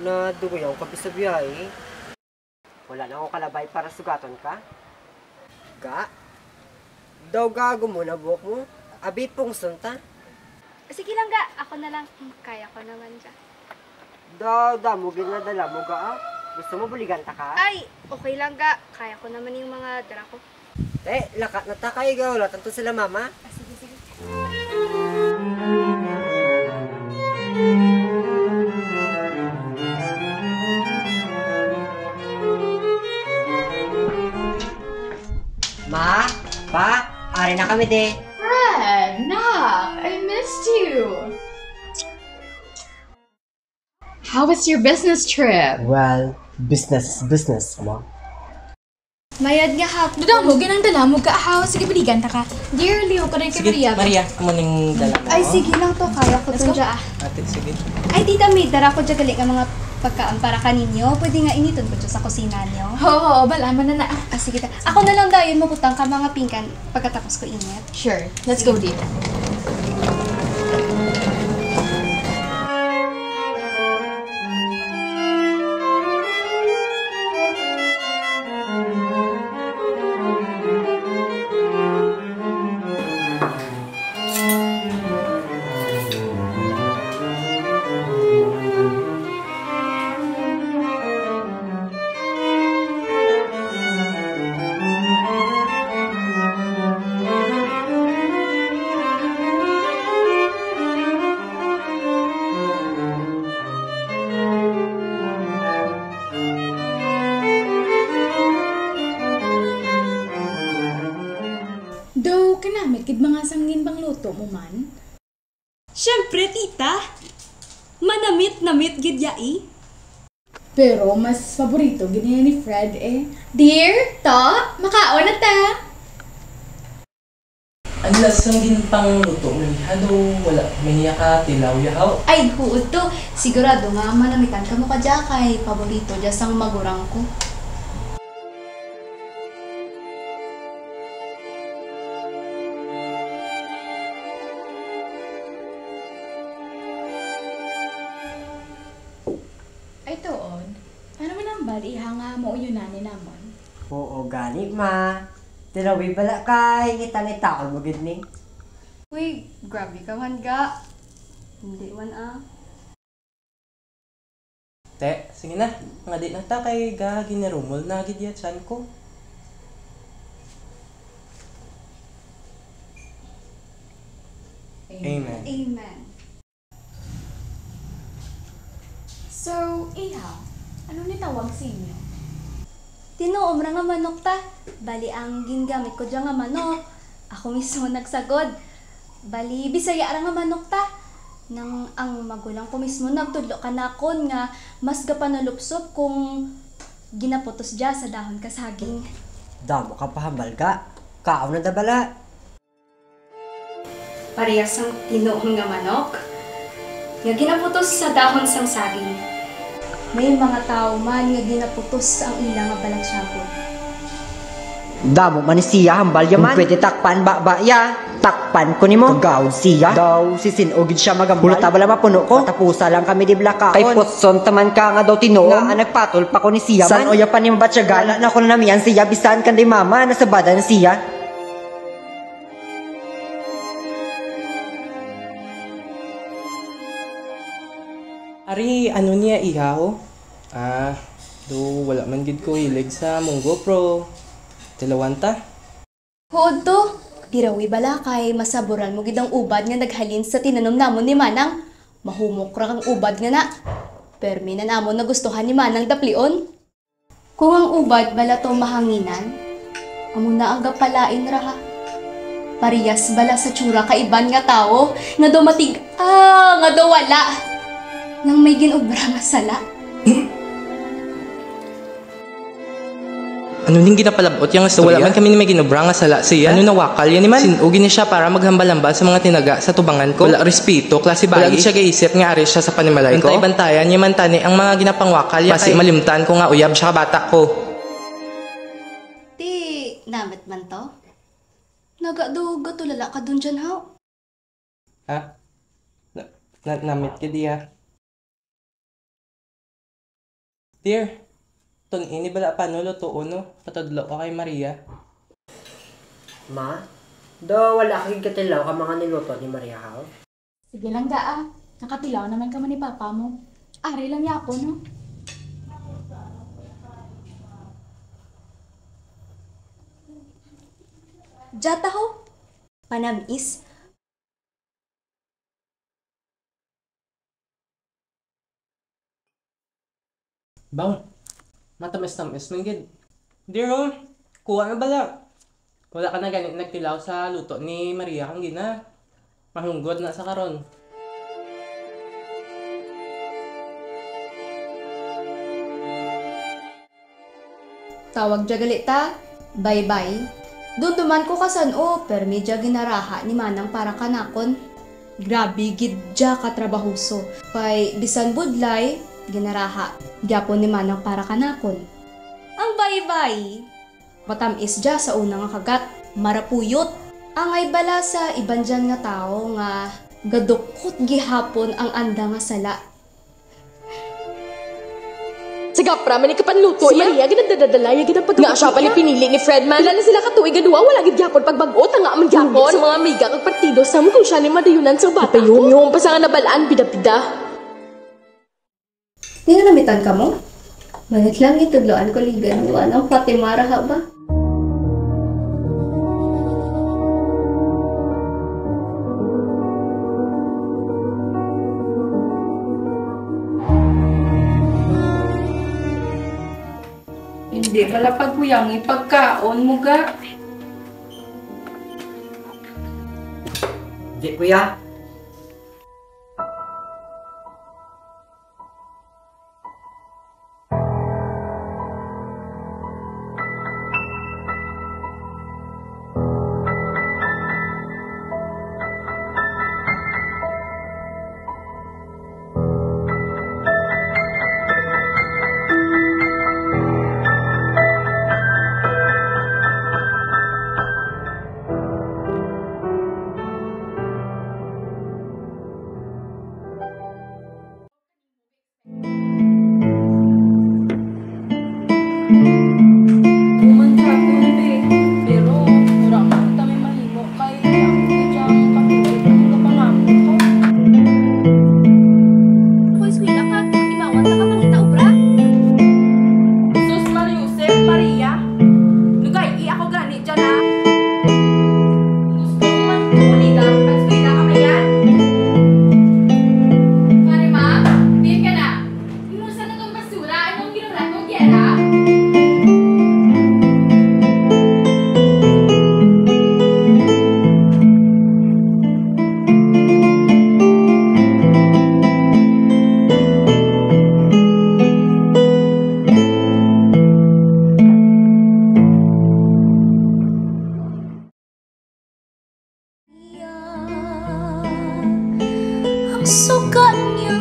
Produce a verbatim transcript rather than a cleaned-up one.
Nadugoy ako kabi sa biyahe. Wala na akong kalabay para sugaton ka. Ga? Daw gago mo na buhok mo? Abi, pungson ta. Sige lang, ga. Ako na lang. Hmm, kaya ko naman, ga. Daw, damo gid nga dala mo, ga, ah. Gusto mo buligan ta ka? Ay, okay lang, ga. Kaya ko naman yung mga dala ko. Eh, lakat na ta kay gahulatan to sila mama. Ah, sige, sige. Ma, pa, ari na kami, de. Fred, nak, I missed you. How was your business trip? Well, business is business, ano? Mayad nga hapon. Dudong mo, ginang dala mo ka, ahaw, sige, baligan ta ka. Dear Leo, ko rin kay Sige, Maria. Maria, amo ning dala mo. Ay, sige lang to, kaya ko Let's to go. Dya, ah. Ate, sige. Ay, tita, may dara ko dya gali nga mga pagkaon para kaninyo. Pwede nga initon ko dya sa kusina niyo. Oo, oo, bala, man na na. Ah, sige ta. Ako na lang dayon mabutang ka mga pinggan pagkatapos ko init. Sure. Let's go, date. Daw, kanamit gid mga sangin bang luto mo man? Siyempre, tita. Manamit-namit gid ya, eh. Pero mas paborito gid niya ni Fred, eh. Dear, to, makaon na ta. Ang lasang ginpangluto mo niya, daw wala may niya ka tilaw, yahaw? Ay, huod to. Sigurado nga manamitan kamo ka dya kay paborito dya sang magurang ko. Ay, tuod? Ano man ang bal, iha, nga mauyonan ni namon? Oo, gani, ma. Tilawi bala kay ngita-ngitaon mo gid ni. Uy, grabe ka man, ga. Hindi man, ah. Te, sige na. Nga di na ta kay ga ginirumol na gid ya tiyan ko. Amen. Amen. Amen. So, iha, ano ni tawag sa inyo? Tinuom ra nga manok ta. Bali, ang gingamit ko dyan nga manok, ako mismo nagsagod. Bali, Bisaya ra nga manok ta. Nang ang magulang ko mismo nagtudlo kanakon nga mas gapanulupsop kung ginaputos dya sa dahon ka saging. Damo ka pahambal ka. Kaon na da bala. Parehas sang tinuon nga manok nga ginaputos sa dahon sang saging. May mga tawo man nga ginaputos ang ila nga balatyagon. Damo man ni siya, hambal ya man. Kung pwede takpan, ba, ba, ya. Takpan ko nimo. Kagawad siya. Daw, si sin-o gid siya magambal. Hulata bala mapuno ko. Patapusa lang kami di blakaon. Kay putson taman ka nga daw tinuon. Nga, nagpatol pa ko ni siya man. San-o ya pa ni mabatyagan? Wala na ko nanamian siya, bisan kan di mama, nasabada na siya. Ari, ano niya, iha, oh? Ah, do, wala man gid ko hilig sa munggo, pero tilawan ta. Huod to, dirawi bala kay masaburan mo gid ang ubad nga naghalin sa tinanom namon ni Manang. Mahumok ra ang ubad nga na. Permi na namon nagustuhan ni Manang daplion. Kung ang ubad bala to mahanginan, amo na ang gapalain ra ha. Parehas bala sa tsura ka iban nga tawo nga daw matig-a, nga daw wala, nang may gin-obra nga sala. Ano ning ginapalab-ot yang istorya? Wala man kami ni may ginobra nga sala siya. Ano nawakal yan ni man? Sin-o gid ni siya para maghambal-hambal sa mga tinaga sa tubangan ko. Wala respeto, klase bayi. Wala gid siya gaisip nga ari siya sa panimalay ko. Bantay-bantayan niya man tani ang mga ginapangwakal ya. Basi kay malimtan ko nga uyab siya ka bata ko. Ti, namit man to? Naga do gatulala ka dun dyan, haw? Ha? Na, na, namit ka diya? Dear, tun-i ni bala pano lutoon, no? Patudlo ko kay Maria. Ma, daw wala ka gid katilaw ka mga niluto ni Maria, haw? Sige lang, daa. Nakatilaw naman ka man ni papa mo. Ari lang yapon, no? Jata ho. Panamis. Baw, matamis-tamis man gid. Dear, oh, kuha na bala. Wala ka na gani nagtilaw sa luto ni Maria kang gina. Mahunggod na sa karon. Tawag dya gali ta, Baybay. Dunduman ko ka san-o, permi dya ginaraha ni Manang para kanakon. Grabe gid dya ka trabahoso. Kay bisan budlay, ginaraha gyapon ni Manang para kanakon. Ang Baybay! Matamis dya sa una nga kagat, marapuyot. Angay bala sa iban dyan nga tawo nga gadukot gihapon ang anda nga sala. Sa gapra man ni kapanluto, si Maria ginadadala ya gid ang pagkabutngot niya. Nga siya pala pinili ni Fredman. Pila na sila ka tuig nga duha, wala gid gyapon pagbag-o, tanga man gyapon. Sa mga amiga kag partido, sa mo kung siya ni madayunan sa bata. Ipayuhom-yuhom pa sa nga nabalaan, bida-bida. Ninanamitan ka mo? Manit lang itudloan ko ligan mo anang Fatima raha ba? Hindi pala pagkuyangi pagkaon mo ga. Di, kuya. Human gihapon, be. Pero wala man kita may mahimo. May ako gid siyang kapatid. Ano ka pa nga mo ko? Kung eskwela ka, imawan ka ka pangita obra? Sus, Mariusep, Maria. Lugay, i ako gani dyan, ha? Gusto mo man ko uligang pag-eskwela ka pa yan? Pare, ma, diyan ka na. Inusan na tong basura. Anong ginulat mo, Kiara? Ang sugat niya